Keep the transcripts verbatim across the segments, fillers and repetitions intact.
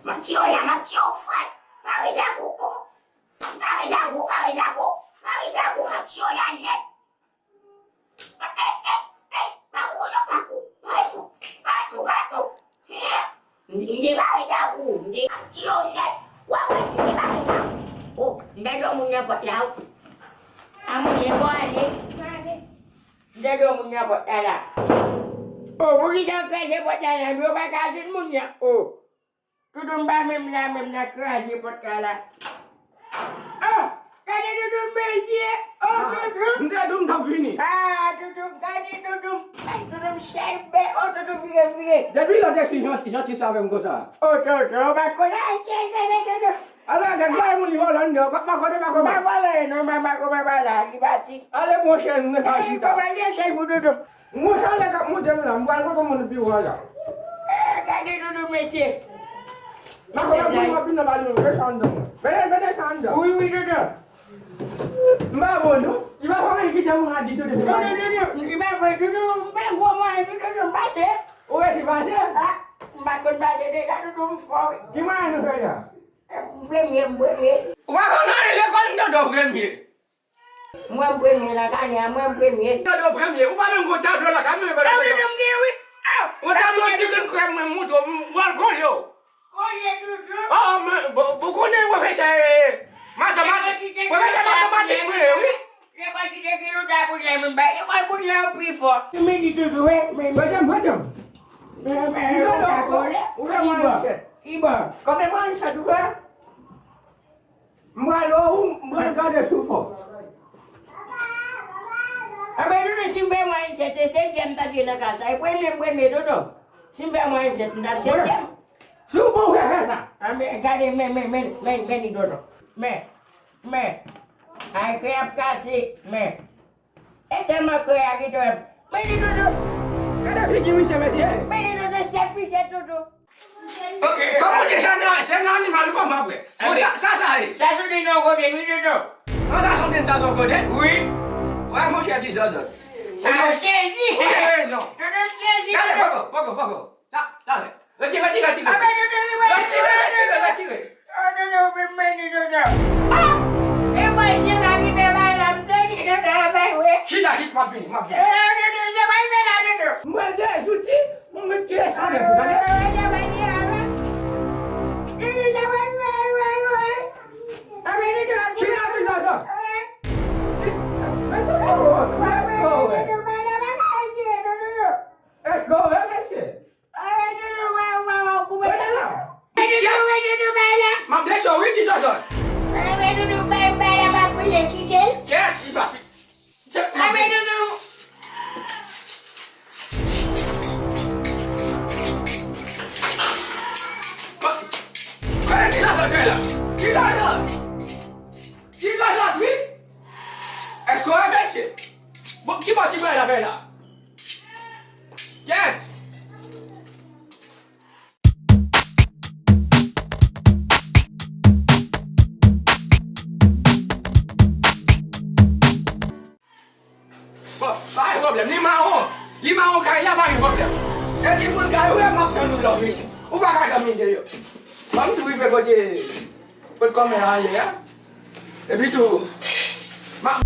M ap tiye w la, m ap tiye w frèt. Pare zèk ou, o. Pare zèk ou, pare zèk ou, pare zèk ou, m ap tiye w la nèt. Ey, ey, ey, pa kou non, pa kou, pa kou, pa kou, pa kou. M, m te pare zèk ou, m te ap tiye w nèt. W ap wè m te pare zèk ou. O, m te di w moun nan pòt la, o. A monchè, bon ale. M te di w moun nan pòt la la. O, poukisa w kraze pòt la la? Yo pa ka jwenn moun nan. O. Toutou m pa menm la, menm nan kraze pòt la la. O, gade Toutou mesye. O, Toutou. M te di w m t ap vini. A, Toutou, gade Toutou. Ay, Toutou m chèf, men, o, Toutou vire, vire. Depi lè w te si janti, janti sa avè m konsa. O, Toutou, ou pa konnen, ay, gade Toutou. Ala, gade, bay moun li vòlò anndan, pa, pa konnen, pa konnen. M pa vòlò, non, m pa konnen, pa la, li pati. Ale, monchè, nou nan chita. Ey, kòman li chèf ou, Toutou? Mwen sa lè k ap monte m la, m pral kote moun pi wo a la. Eh, gade Toutou, mesye. M ap fè pou mwen pi nan bali mwen, mete sa anndan mwen. Mete, mete sa anndan. Wi, wi, Toutou. M pa bon, non. Li pa fè anyen kite moun a di Toutou. Non, non, non, non. Li pa fè Toutou, m pa gwo mwen, Toutou, m pase. Ou resi pase? A, m pa konn pase deja, Toutou, m fò, wi. Ki mwayen nou fè la? M premye, m premye. Ou pa konn anyen lekòl, m tande w premye. Mwen m premye nan kane a, mwen m premye. Tablo premye, ou pa menm gon tablo lakay mwen. Tablo m gen wi. Gon tablo ti grenn krèm mwen montre w, m pral konye w. Konye Toutou. O, men, bon, bon, konnen pwofesè, eh, matematik, pwofesè matematik mwen ye, wi. Lekòl ki te gen nou ta kounye a, mwen bay lekòl kounye a pi fò. Men li Toutou, wi, men li. Mwen te, mwen te. Men, men, ou ta kole. Ou ta mwen chèt. Ki bò? Kòman mwen chèt, ou wè? M pral wè ou, m pral gade sou fò. Anben, Toutou, si m fè mwayen sèt, e setyèm m t ap ye nan klas la. E premye m premye, Toutou. Si m fè mwayen sèt, m t ap setyèm. Si w bon, ou fè fè sa. Anben, gade, men, men, men, men, men li, Toutou. Men, men. Ay, krè ap kase, men. E tèlman krè a ki dwèt. Men li Toutou. Gade figi misye, mesye. Men li Toutou, sèt pi sèt Toutou. Kòm ou deja nan, se nan animal ou fè m apre. Bon, sa, sa, sa ye. Sa soti nan gwo pye wi, Toutou. Non, sa soti nan sa sou kote. Wi. Wè, monchè, ti zòzò. Ou gen, ou gen rezon. Toutou, m sezi. Gade, poko, poko, poko. Sa, sa, retire, retire, retire. Anben, Toutou, retire, retire, retire. O, Toutou, ou vin mennen Toutou. A! E mwen, se la ki fè bagay la, m te di Toutou, a bay vre. Chita, chita, m ap vini, m ap vini. E, Toutou, se mwen ki fè la, Toutou. Mwen de zouti, mwen mete sa nan pou gade. E, se mwen ki fè, e, e, e. Toutou, se mwen ki fè, e, e, e. Anben, Toutou, chita, chita, chita. E. Chita, men se mwen, mwen, mwen, mwen, Toutou, bay la bagay, Toutou. Èske w wè, mesye? Rete la. M ap desann wi, ti zòzòt. Kèt, si pa fi-, Kòman ti zòzòt fè la? Ti zòzòt! Ti zòzòt, wi! Èske w wè, mesye? Bon, ki bò ti bò la fè la? Kèt! Bon, pa gen pwoblèm. Li mawon. Li mawon kay la, pa gen pwoblèm. E ti boul kay ou, m ap tann ou lè w vini. Ou pa ka dòmi deyò. Ban m tou rive kote Kot kòmè a ye a? Epi tou, m ap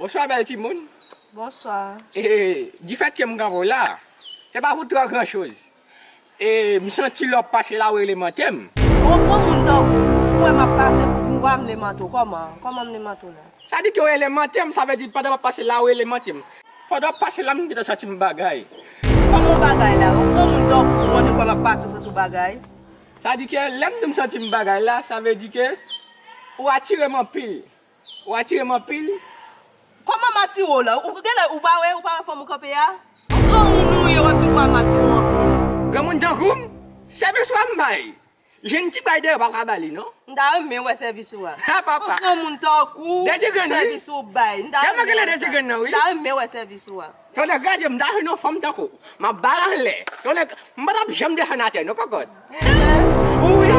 Bonswa, bèl timoun. Bonswa. E, difèt ke m kanpe w la, se pa pou twò gran choz. E, m santi lè w ap pase la, ou rele mantè m. Bon, bon moun tankou w, ou wè m ap pase pou di m, "Wa, m le mantè w." Kòman? Kòman m le mantè w la? Sa di ke w rele mantè m, sa vle di pandan m ap pase la, ou rele mantè m. Pandan w ap pase la, m gentan santi m bagay. Kòman w bagay la? Ou bon moun tankou w, ou wè m ap pase, ou santi w bagay? Sa di ke lè m di m santi m bagay la, sa vle di ke ou atire m anpil. Ou atire m anpil. Kòman m atire w la? Ou genlè ou pa wè, ou pa wè fòm ou kanpe a? Ou granmoun ou ye, w ap di w pa m atire w anpil. Granmoun tankou m, sèvis w a m bay. Jèn ti bay dèyè w pa ka ba li, non. M ta renmen wè sèvis ou a. Ha, papa. Ou granmoun tankou w, sèvis ou bay. M ta renmen wè sa. M ta renmen wè sèvis ou a. Tande, gade, m ta jwenn yon fanm tankou w. M ap ba l anlè. Tande, m pa t ap janm desann atè, non, kòkòt. Wi.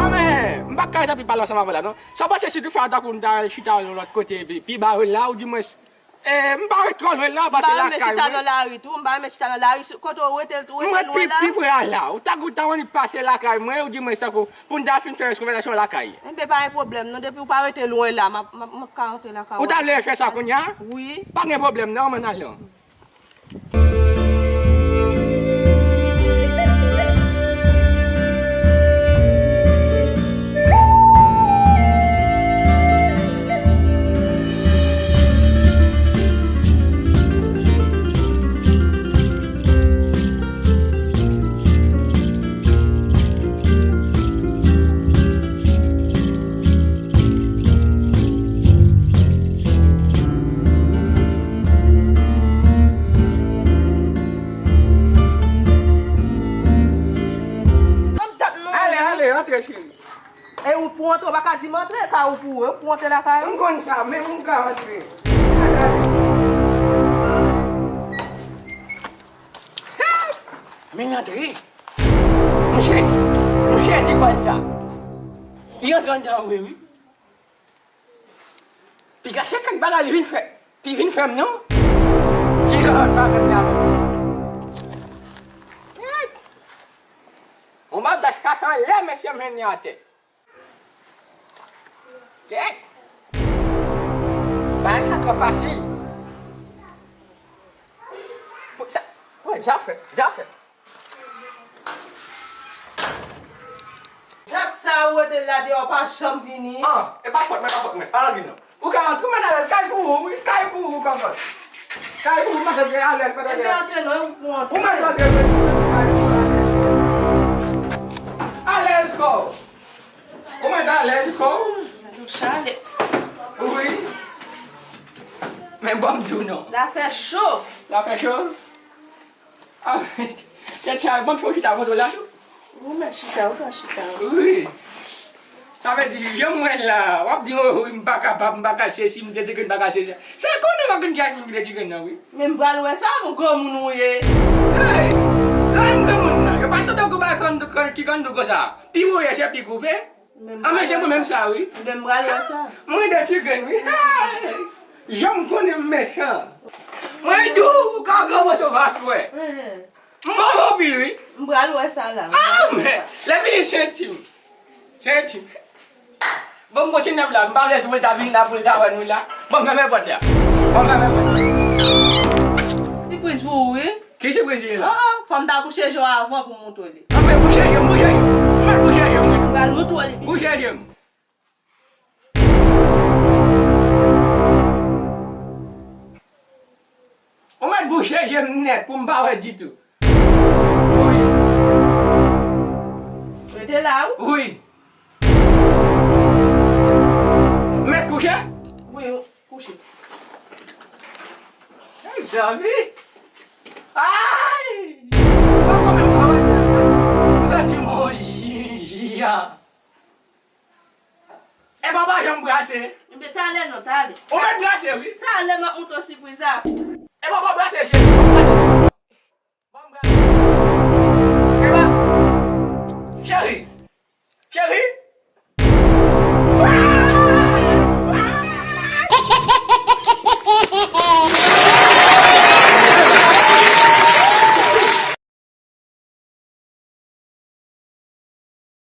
Anmè, m pa ka rete pi pale ansanm avè w la, non. Sa w panse si toutfwa tankou m ta al chita yon lòt kote, pi, pi ba w la, ou di mwen, e, m pa ret twò lwen la, pase lakay mwen. M pa renmen chita nan lari tou, m pa renmen chita nan lari, kote w rete, ou rete lwen la. Mwen pi, pi pre a la. Ou ta, ou ta annik pase lakay mwen, ou di mwen tankou, pou n ta fin fè rès konvèsasyon lakay. Enben, pa gen pwoblèm, non, depi w pa rete lwen la, m ap, m ap, m ap ka rantre lakay ou. Ou ta vle fè sa kounye a? Wi. Pa gen pwoblèm, non, ann ale. Ale, ale, antre, cheri. E ou pou antre, ou pa ka di m antre, ka ou pou ou, ou pou antre lakay ou. M konn sa, men m ka antre. Men antre. M sezi, m sezi kòl sa. Li antre anndan vre, wi. Piga se kèk bagay li vin fè. Li vin fè m, non? Ti jan pa menm la, non. Kèt! On bagay chache anlè, mesye, m jwenn li atè. Kèt! Bagay sa twò fasil. Pou sa, pou zafè, zafè. Dat sa ou rete la deyò pa janm vini. Ah, e pa fòt mwen, pa fòt mwen. Pa nan vin non. Ou ka antre, ou mèt alèz, kay pou ou, wi. Kay pou ou, kòkòt. Kay pou ou, ou mèt antre alèz, mèt antre. Ebyen antre non, ou pou antre. Ou mèt antre, mèt antre, kay pou ou, alèz. Alèz kò. Ou mèt alèz kò. Ou chale. Wi. Men bon m di w non. La fè cho. La fè cho? Ah, tèt chaje, bon, fò w chita kote w la tou. Ou mèt chita, ou ka chita. Wi. Sa vle di, jan m wè l la, w ap di, "Oh, wi, m pa kapab, m pa ka sesi, m te di ke m pa ka sesi." Se konnen w pa konn ki moun ki te di ke non, wi. Men m pral wè sa, nou granmoun ou ye. Hey! Lè m granmoun nan, yo pa sot anko ba kann, kann, ki kanndou konsa. Pi wo ye, se pi koupe. A, men se mwen menm sa, wi. Men m pral wè sa. Mwen de ti grenn, wi. Jan m konnen m mechan. Mwen di w, ou ka gran moso va fè. M bon anpil, wi. M pral wè sa la. Ah, men, lè vini senti m. Senti m. Bon, m gon ti nèg la, m pa vle tou pou l ta vin la, pou l ta wè nou la. Bon, m fèmen pòt la. Bon, m fèmen pòt la. Sipriz pou ou, wi. Ki sipriz li la? Ah, ah, fò m ta bouche je w avan pou m montre w li. Anben, bouche je m, bouche je m. Ou mèt bouche je m, wi. M pral montre w li. Bouche je m. Ou mèt bouche je m nèt pou m pa wè ditou. Wi. Rete la, wi. Wi. Mèt kouche? Wi, kouche. Mezanmi. Ay! Poko menm kòmanse. M santi m on jan. E papa janm brase. Enben, talè non, talè. Ou mèt brase, wi. Talè m ap montre w sipriz la. E papa brase, cheri. Papa brase. Bon, brase. E pa. Cheri. Cheri.